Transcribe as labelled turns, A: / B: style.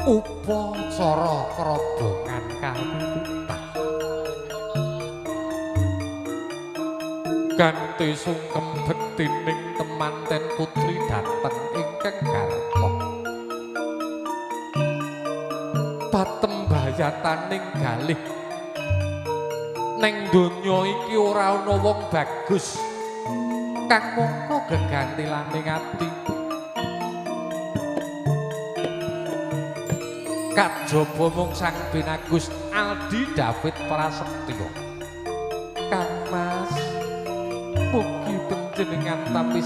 A: Upacara krobongan kawiwitan. Ganti sungkem bektining temanten putri dateng ingkang garwa. Patembayataning galih neng donya iki ora ana wong bagus kang mongko gegantilaning ati. Kajaba mung Sang Binagus Aldi David Prasetyo. Kang Mas, mugi panjenengan tampi